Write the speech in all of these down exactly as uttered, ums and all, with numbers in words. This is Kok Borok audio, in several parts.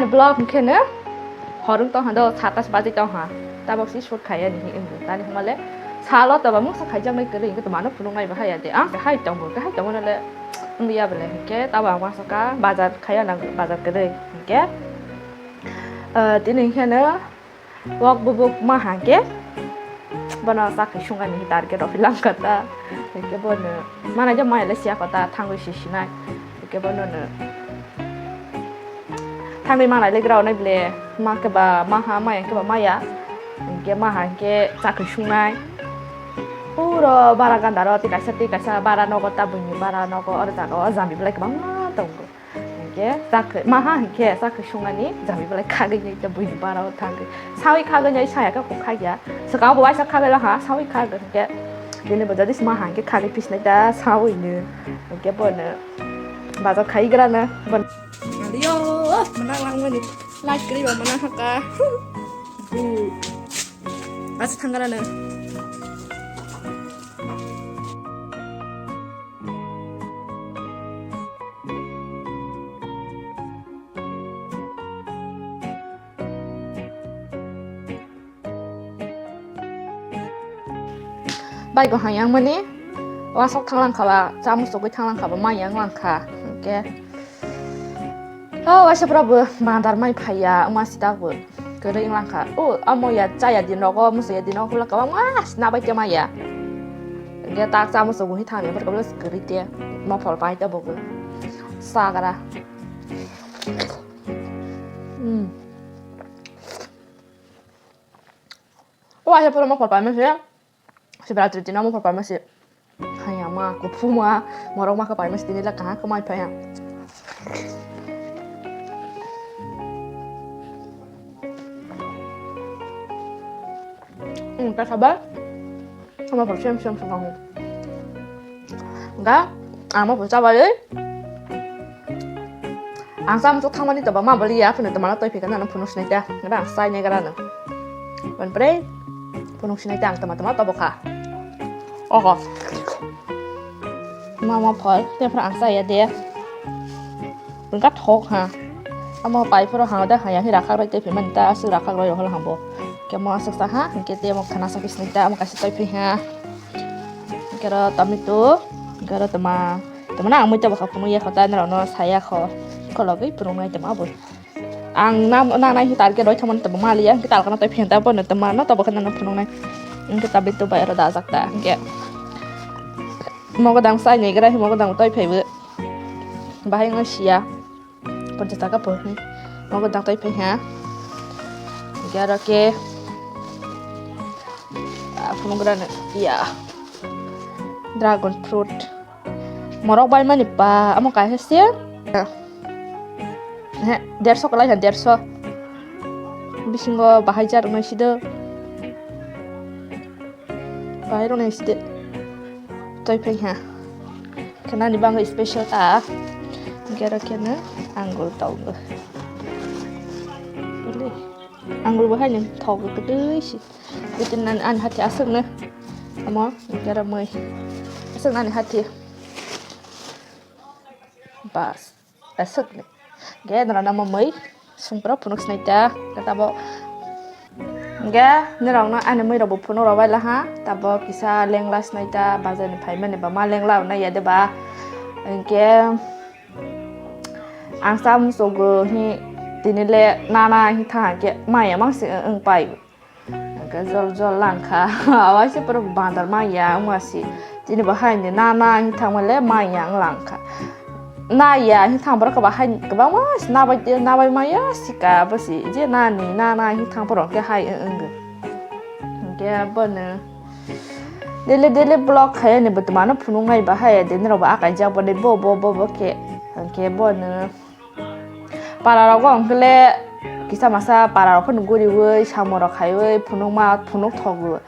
Vlog hwnkhe no horung tong ha do, sata se bajai tong ha. Tabok si shoot khai ani hinwi wngkha. Tani hwnba le salo toba mungsa khaijaknai kwrwi hwnkhe to mano phunuknai bahai ya de. Ang hai tongo, hai tongo no le wngya bole hwnkhe tabo ang uansukha bazar khai ya nang bazar kwrwi hwnkhe. Ah, tini hwnkhe no wak bubuk ma hwnkhe bono chakri sungani target rok langkha ta. Hwnkhe bono manai de maya le siya kho ta thangwi si sinai. Hwnkhe bono no thangwi manai le gra onai bole ma khe ba ma ha maya khe ba maya. Hwnkhe ma hwnkhe chakri sungnai. Puro bara ganda ro tei kaisa tei kaisa bara nogo ta buini bara nogo oro jaga o jambi belai kwbangma tongo. Hwnkhe chakri ma ha hwnkhe chakri sungnani jambi belai khagwi nai ta buini bara o thangwi. Sawi khagwi nai saya khe kok khagya. Swkang bo waisa khagwi ha sawi khagwi hwnkhe. Bini bo jodi ma ha hwnkhe khagwi pisnai ta sawi no. Hwnkhe bono bazar khai gra no. Aliyo, manang langmani light kwrwi ba manang haka. Bu. Asa thangara no. Bai go hayang mani wasok thanglang kha ba, chamus sogwi thanglang kha ba, mayang lang kha. Hwnkhe, oh, waisa pura bo bandar mai phaiya, wngma sita bo kwrwi wng lang kha. Oh, amo ya, chaya di nogo, musu ya di nogo, hula kwbangma sina bai te maya. Hwnkhe tak chamus sogwi thangya, pura kwbangma kwrwi te, mophol pai te bo bo. Sagra. Hmm. O waisa pura mophol pai mese. Shivratri dino mophol pai mese. Haya ma, kuphuma, morok ma khe pai mese tini le kaham khe mai phai ha. Hmm, ta sabar. Sama pura sem sem sama. Ga, amo pura sabar. Ang samsok thangmani toba ma bali ya, phano tomano toi phikha nang phunuk sinai ta. Nang sai nai gara nang. Ban pre phunuk sinai ta ang toma toma tobo kha. Oho. Mama phol, te phra ang sai ya de. Bwngka thok ha. Amo pai phoro ha da ha ya hi rakhak roi toi phimani ta, aswk rakhak roi hol hambo. Kemo aswk sa ha, hwnkhe te mo khana sa khe sinai ta, amo kaisa toi phi ha. Hwnkhe ro tomato, hwnkhe ro toma. Tamo na ang muita bwkha phunuk ya kho ta, norok no saya kho. Khologwi phunuknai tamo abo. Ang na, na nai hitar khe roi thangmani tamo mali ya, hitar kana tai phenta bono tamo no tabo khana no phunuknai. Hwnkhe tablet to bai aro dajak ta hwnkhe. Mogo dang sai ni gra hi mogo dang tai phaibo. Bahai no sia. Ponchas taka po hi. Mogo dang tai phai ha. Hwnkhe aro khe. Ah, phunuk gra no ya. Dragon fruit. Morok bai mani pa, amo kaisa se. He, derso kwlai ha, derso. Bisingo bahai jar wngnai sido. Bahai rwnai sido. Toi phai ha. Khe nani bangwi special ta. Gero khe no angul tongo. Angul bo hai ni thok kwtwi si. Bitin nani ani hati aswk no. Amo gero mui. Aswk nani hati. Bas, aswk ni. Ge norok no mui sungpro phunuk sinai ta, khe tabok. Ge norok no ani mui rok bo phunuk rok bai laha, tabok kisa lengla sinai ta, bazar ni phaimani ba ma lengla nai ya de ba. Hwnkhe ang sa musugo hi tini le nana hi tha hwnkhe maya mang si wng pai. Hwnkhe jol jol lang kha. Waisa borok bandar manya wngma si. Chini bo hai ni nana wng thangma le manya wng lang kha. Naya wng thang borok ba hai kwbangma si nabai, nabai maya si ka bo si. Je nani nana wng thang borok khe hai wng wng. Hwnkhe bono daily daily vlog khai ani bo twmano phunuk nai ba hai de nirok bo akaijak bo de bo bo bo bo khe. Hwnkhe bono Para rogo hwnkhe le kisa masa para rok phano guriwi samung rok khaiwi phunukma phunuk thogo.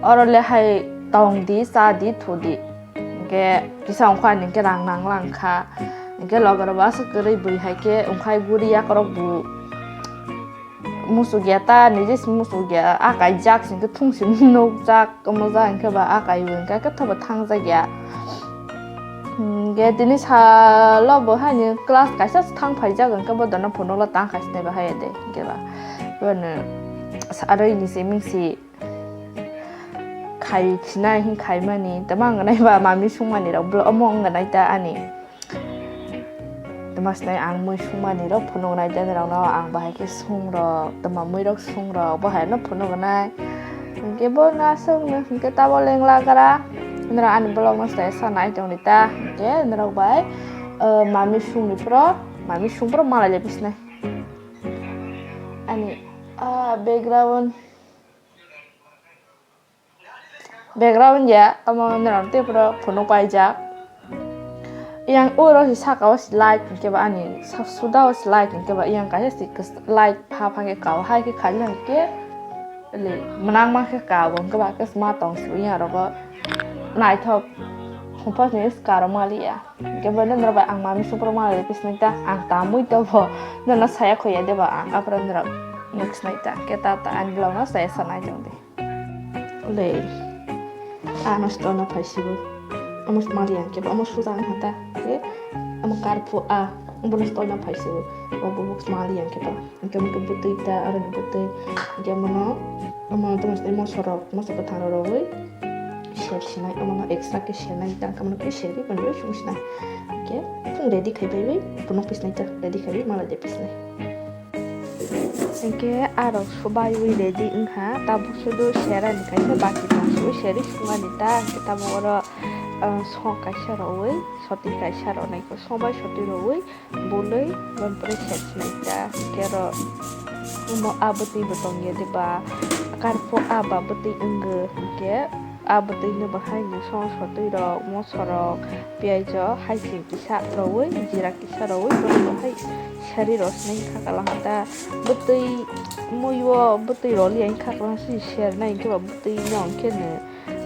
Oro le hai tong di, cha di, thu di. Hwnkhe kisa ongkha ani hwnkhe rang nang lang kha. Hwnkhe loge rok bo aswk kwrwi bui hai khe ongkhai guri yakrok bo muchuk ya ta, niji se muchuk ya, a kaijak se hwnkhe thung se nukjak, omo jak hwnkhe ba a kaiwi hwnkhe khe thobo thangjak ya. Hwnkhe tini salo bo haini class kaisa thang phaijak, hwnkhe bo dono phunukla tang khaisnai bahai de, hwnkhe ba bono sa-, arwi ni simi si khai sinai hin khaimani, tama wngwnai ba mami sungmani rok, omo wngwnai ta ani. Tama sinai ang mui sungmani rok phunuknai, tei norokno ang bahai khe sung rok, tama mui rok sung rok, bo hai no phunuknai. Hwnkhe bo no aswk no hwnkhe tabo lengla gra. Norok ani vlog no sai sa nai tongdi ta. Hwnkhe norok bai, eh, mami sungni phoro, mami sung phoro malai le bisnai. Ani, ah, background. Background ya, omo norok tei phunuk paijak. Yang oro si saka o si light hwnkhe ba ani sa-, suda o si light hwnkhe ba yang kaisa si kwchwng light pha pha khe kao, hai khe khaina hwnkhe le mwnang ma khe kao hwnkhe ba khe sma tong si yang rogo naithok hwnkhe ni skaro maliya. Hwnkhe bo norok bai ang mami sung phoro malai pisnai ta, ang tamwi tobo norok saya khoya deba ang aphuru norok nuksinai ta, khe ta ta ani vlog no saya sanai tong di. Ulei. Ano stolno phaisigo. Amo mali yang khe, amo suda ang hata. Khe amo karphu a, bono stolno phaisigo. O bubuk mali yang khe ba. Hwnkhe amo bwtwi ta, aro ni bwtwi. Hwnkhe mono, amo tamo mosorok, moso kwthang rogwi ser sinai, omono extra khe sernai, tang khe mono khe serwi, bono sung sinai. Hwnkhe chwng ready khai baiwi, bono pisnai ta, ready khai mala de pisnai. Hwnkhe arok subaiwi ready wngkha, tabuk sudu serani kaisa baki tong, sui serwi sungani ta, hwnkhe tabuk oro, ah, song kaisa rogwi, soti kaisa rognaikhe song bai soti rogwi bulwi, boni pore ser sinai ta, hwnkhe oro omo a bwtwi bo tongya diba, karphu a ba bwtwi wngwi, hwnkhe a bwtwi no bo hai ni song sotwi rok, moso rok, piyaj o hai se kisa rogwi, jira kisa rogwi, borok bo hai sari rok sinai wngkha kala hata. Bwtwi mui o bwtwi roli ya wngkha kala se sernai hwnkhe ba bwtwi no hwnkhe no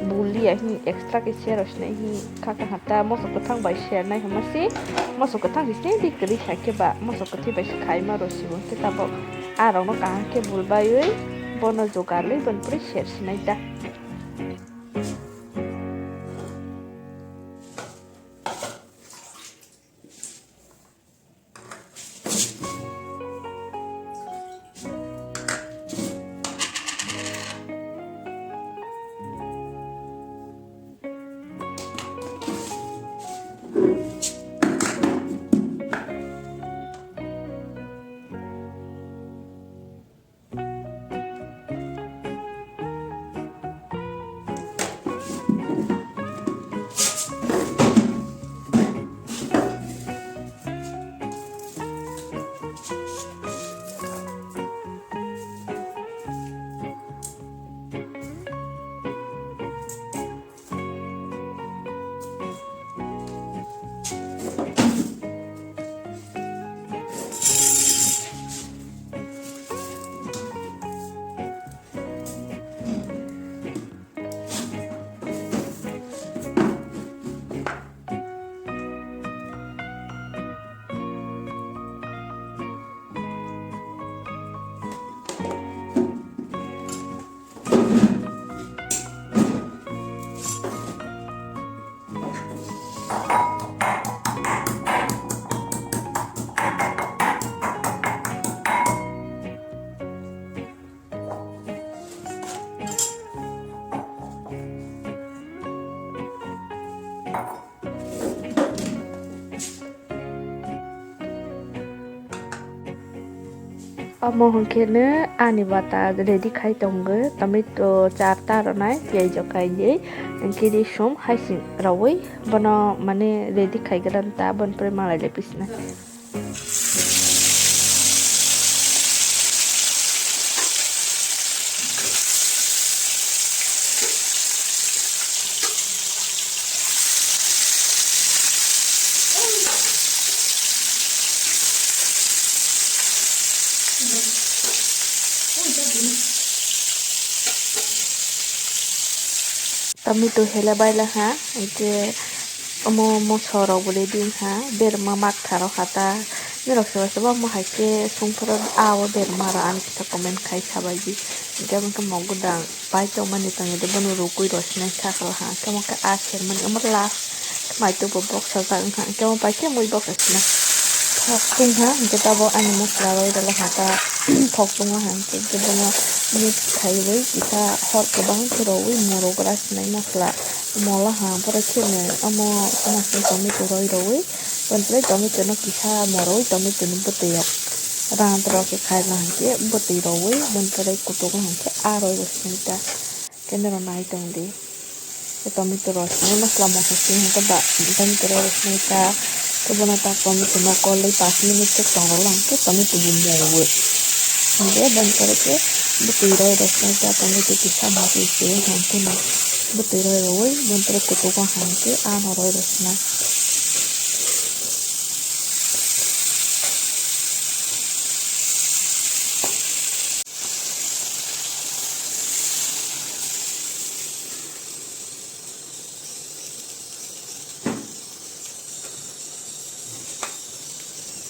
buli ya hin extra khe ser rok sinai hin kha kha hata. Moso kwthang bai sernai hwnma se, moso kwthang se sini di kwrwi kha khe ba moso kwthwi bai se khaima rw si bo hwnkhe tabuk a rok no kaham khe bul baiwi bono jugarlwi boni pore ser sinai ta. Omo hwnkhe no ani bata ready khai tongo, tomato charta rwnai, piyaj o kainwi, hwnkhe risum haising rwui bono mane ready khai gana ta, boni pore malai lai pisnai. Tomato hele baila ha, hwnkhe omo moso rok bo ready wngkha, berma maktha rok ha ta, norok sobo sobo omo hai khe songphuru a o berma rok ani kisa comment khai sabaidi, hwnkhe omo khe mokdang pai tongmani tongya de bono rukui rw sinai sakha ha, hwnkhe omo khe a sermani omo last Mai tubo box sajak wngkha, hwnkhe omo bai khe mui box sina. Thok tungkha, hwnkhe tabuk ani masla rwi rwlakha ta, thok tungkha, hwnkhe bono mix khaiwi kisa hor kwbang khe rwi morok gra sinai masla mola ha, borok kheno omo masla tomato rwi rwi, bontlai tomato no kisa morwi tomato ni bwtwi o rang rok khe khaina hwnkhe bwtwi rwi bontlai kutuk hwnkhe a rwi rw sinai ta. Khe norok nai tong di. Khe tomato rok swnai masla mosla swnai hwnkhe ba tomato rok swnai ta. Khe bono tak tomato no kolwi pash minute swk tong rwla hwnkhe tomato bo moui. Hwnkhe boni pore khe bwtwi rok rw swnai ta, tomato kisa mosla swnai hwnkhe no bwtwi rok rwui boni pore kutugo hwnkhe ano rok rw swnai.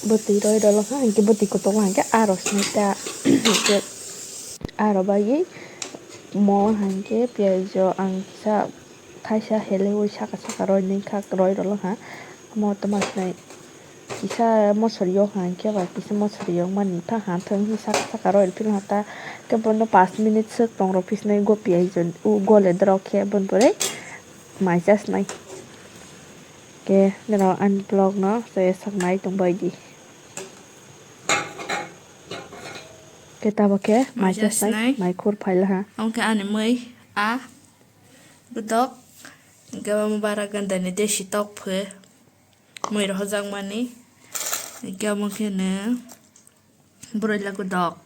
Bwtwi roi rwlokha, hinkhe bwtwi kotorma hinkhe aro sini ta, hinkhe aro bagwi mo hinkhe piyaj o ang kisa thaisa heleui saka saka roi nwi kha, roi rwlokha. Mo toma sinai kisa mosori yok hinkhe ba kisa mosori yok mani pha ha thung saka saka roi rw philha ta, khe bono pas minute swk tong rw phi sinai go piyaj o gole dorok khe boni pore mai cha sinai. Khe norok ani vlog no se saknai tongbai di. Khe tabuk khe mai cha sinai, mai khur phailaha. Omo khe ani mui a godok, hinkhe omo bara ganda ni desi tok phe mui rw hojak mani, hinkhe omo khe no broiler godok,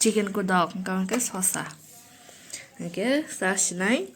chicken godok, hinkhe omo khe sosa, hinkhe cha sinai.